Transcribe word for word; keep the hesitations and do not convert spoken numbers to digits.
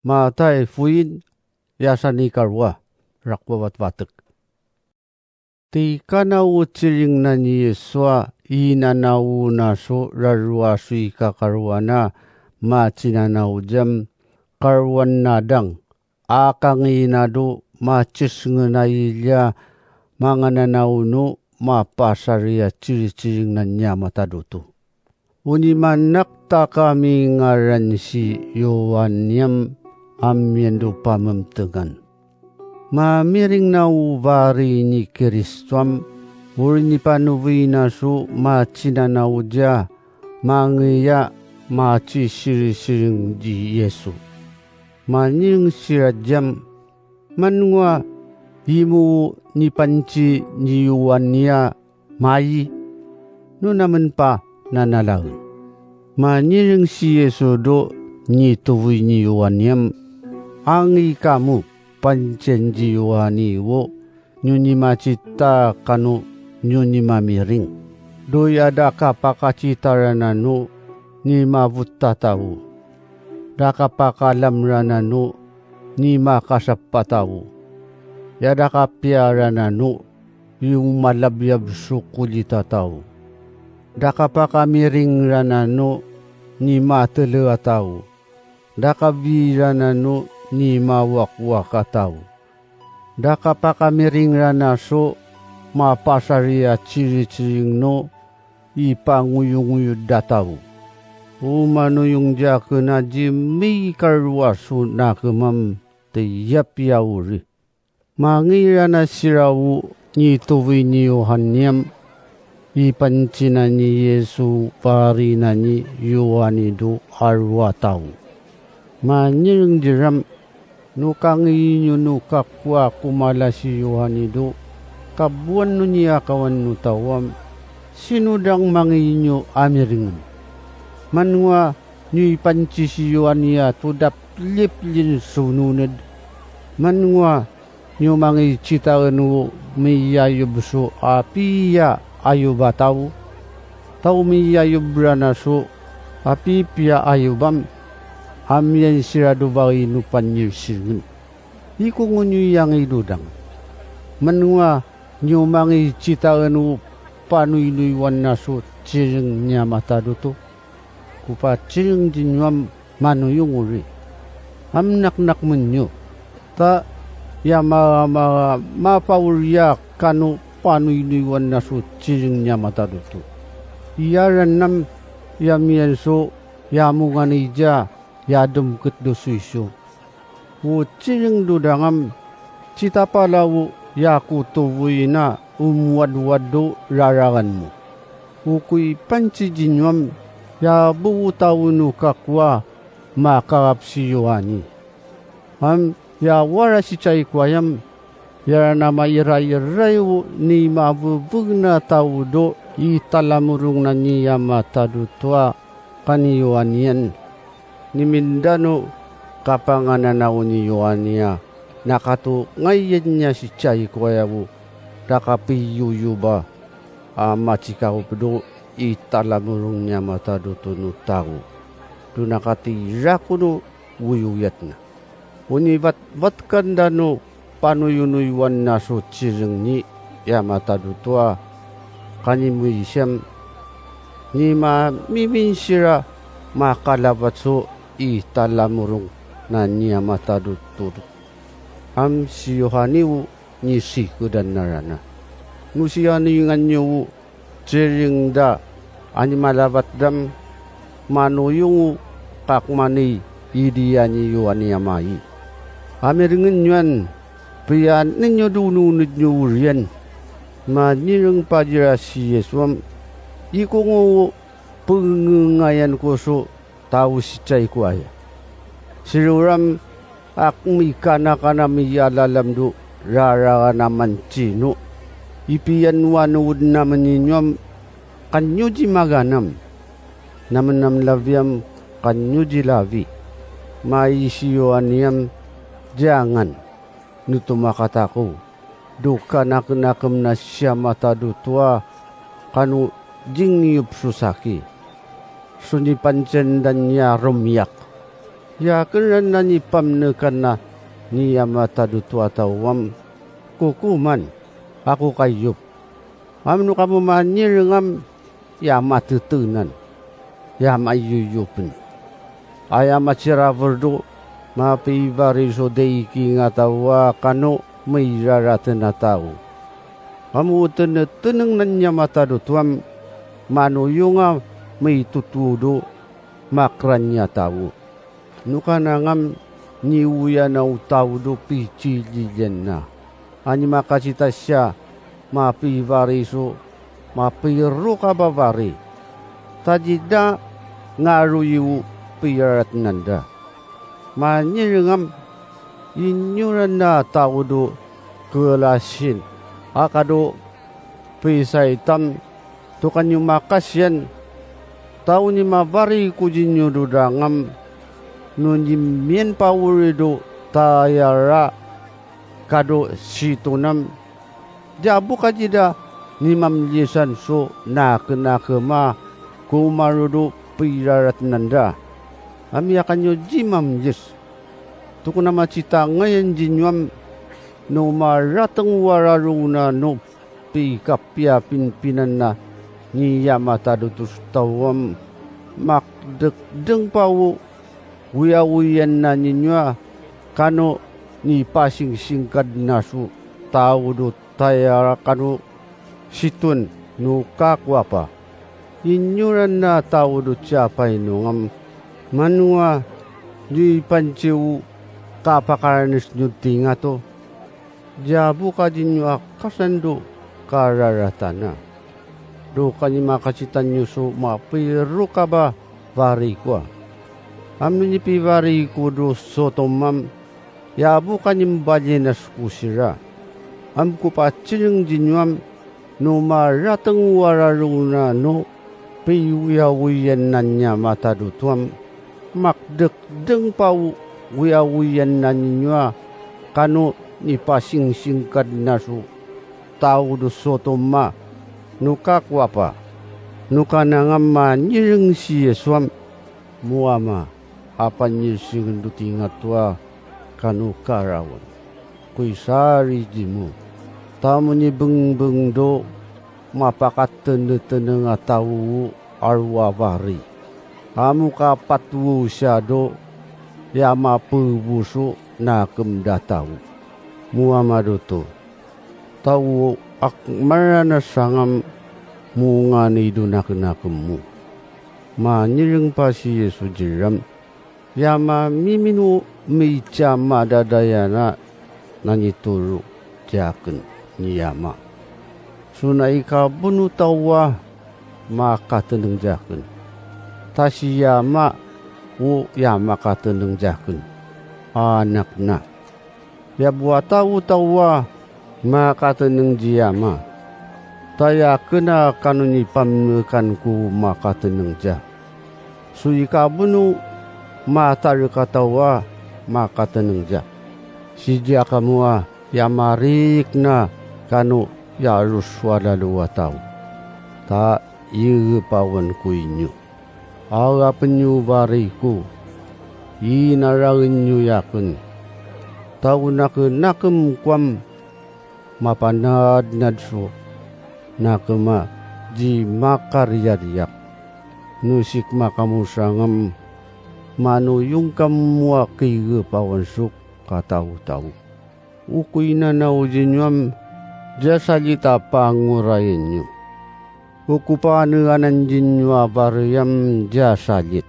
matay foin, aya san i karowa, rakowawat batek. Tig kano o tsiring na ni Yesu a inanaw na so rarwa so ikakarowa na matsinanaw diyam, karowan na dang, a kangina do matsisngen a iliya mangananaw no mapasari a tsiritsiring na niyamat a doto. Onimanak ta kami ngaran si Yohan iyam a miyandopa memtengan. Mamiring na o bari ni Kristo am, o rinipanovi na so matsinanaw diya, mangiya matsisirisiring di Yesu. Manireng siran diyam, manowa imo nipantsi ni Yohan iya mayi, no namen pa na nalaen. Manireng si Yesu do nitovi ni Yohan iyam, angi kamo pantsian di Yohan iyo, niyo nimatsita kano niyo nimamiring. Do aya da kapakatsita ran ano ni mabot a taw. Da kapakalam ran ano ni makasap a taw. Aya da kapiya ran ano iyo malabyab so kolit a taw. Da kapakamiring ran ano ni matele a taw. Da kabi ran ano ni mawakwak a taw. Da kapakamiring ran a so mapasari a tsiritsiring no ipangoyongoyod a taw. O manoyong di aken a di mikarowa so nakem am, tiyapiya ori. Mangiran a sira o nitovi ni Yohan iyam, ipantsina ni Yesu bari na ni Yohan i do a rowa taw. Manireng di ram, no kangiyi niyo no kakowa ko mala si Yohan i do, ka bowan o niyakawan o taw am, sino dang mangiyi niyo a mirengen? Manowa niyo ipantsi si Yohan iya to da pliplin so noned? Manowa niyo mangiyi tsitaen o miyayob so apiya ayob a taw? Taw miyayob ran a so apipiya ayob am, a miyansira do baino panyirsirengen. Ikongo niyo iya ngidodang. Manowa niyo mangiyi tsitaen o panoynoywan na so tsireng niyamat a doto? Ko patsireng di niyo am manoyong ori. Amnaknak men iyo, ta iya mama mapawriya kano panoynoywan na so tsireng niyamat a doto. Iyaran am iya miyan so iya monganay diya iya demket do soiso. O tsireng dodang am, tsitapala o iya ko tovoy na o mowadwad o raragan mo. O ko ipantsi di niyo am, iya bo o taw o no kakowa makawap si Yohan i. Am iya wara si caay ko ayam, iyaran a mairairay o ni mabebeg na taw do italamorong na niyamat a doto a kani Yohan iyan. Nimindan o kapangananaw ni Yohan iya, na katongayan iya si caay ko aya bo da kapiyoyoba a matsikawep do italamorong niyamat a doto no taw. Do na katirakon o woyoyat na. Onibatbat kandan o panoyonoywan na so tsireng niyamat a doto a kani Moise am, ni mamiminsira makalabat so italamorong na niyamat a doto. Am si Yohan i o nisikodan na rana. No siya niyo ngan iyo o tsireng da a nimalabat dam, manoyong o kakmani idi ani Yohan i amay i. Amirengen iyo an, piyanen iyo do noned iyo oriyan. Manireng pajira si Yesu am, ikongo o pengengayan ko so taw si caay ko aya. Siro ram a kemikanakana miyalalam do raragan a mantsino. Ipiyanowanood namen iyo am, kaniyo di maganam. Namen am labi am, kaniyo di labi. Mayi si Yohan i am, di angan. No tomakat ako do kanakenakem na siyamat a doto a kano di ngiyop so saki. So nipantsiandan iya romiyak. Aya kena na nipamnekan a niyamatad oto a taw am kokoman, ako ka iyop. Amno kamo manireng am aya matetenan, aya maiyoyopen. Aya masirafer do mapivari so daiking a taw a kano mairaraten a taw. Amo tenetenen na niyamatad oto am manoyong a maitoto do makeran iyan a taw. Nokanangam niyoyana o taw do picililen na. Ani makasita siya mapivari so mapirokab a vari. Tadida ngaroyi o piraratnan da. Manireng am inyoran a taw do kelasin a kado pisaitam to kaniyo makasiyan, taw ni mavari ko diniyo do dangam, no ni miyanpawori do tayara kado sitonam, di abo kadida ni mamlisan so nakenakema ko maro do piraratnan da. Ami a kaniyo di mamlis. To kena masitangayan diniyo am no marateng o wararowna no pikapiyapinpinan a niyamatad oto so taw am makdekdeng pa o oyaoyan a niyo a kano nipasingsingkad na so taw do tayara kano siton no kakowa pa. Inyoran a taw do siyapainong am manowa niyo ipansi o kapakaranes niyo tingato. Di abo kadiniyo akasan do kararatan a. Do kani makasitan iyo so mapirokab a vari ko a. Amno nipivari ko do sotom am, ya bo kani mbalinas ko sira. Am ko patsireng diniyo am, no marateng o wararowna no piyoyawoyan a niyamatad oto am, makdekdeng pa o oyawoyan a niyo a kano nipasingsingkad na so taw do sotom a no kakowa pa. Nokanangam manireng si Yesu am, mo ama a panyirsengen do tingato a kano karawan ko isa ri dimo. Tamo ni bengbeng do mapakateneteneng a taw o aro a vari. Amo ka patwo siya do ya mapebo so nakem da taw. Mo ama doto. Taw o ak maranas angam mo ngani do nakenakem mo. Manireng pa si Yesu diram, ya mamimino mitsa madadaya na nitoro di aken ni ama. So na ikabeno taw a makateneng di aken, ta si ama o ya makateneng di aken a anak na. Ya bo a taw o taw a makateneng di ama, ta ya kena kano nipamnekan ko makateneng dia. So ikabeno matarek a taw a makateneng dia. Si dia kamo a ya marik na kano ya ros so alalo a taw, ta igepawan ko inyo. Awapen iyo o bari ko, inaragen iyo aken. Ta o nakenakem ko am mapanadnad so nakem a di makariyariyak. No sik makamo sangem, manoyong kamo a kigepawan so kataotaw. O koinanaw diniyo am dia salit a pangorayen iyo. O kopaneanan diniyo a bari am dia salit.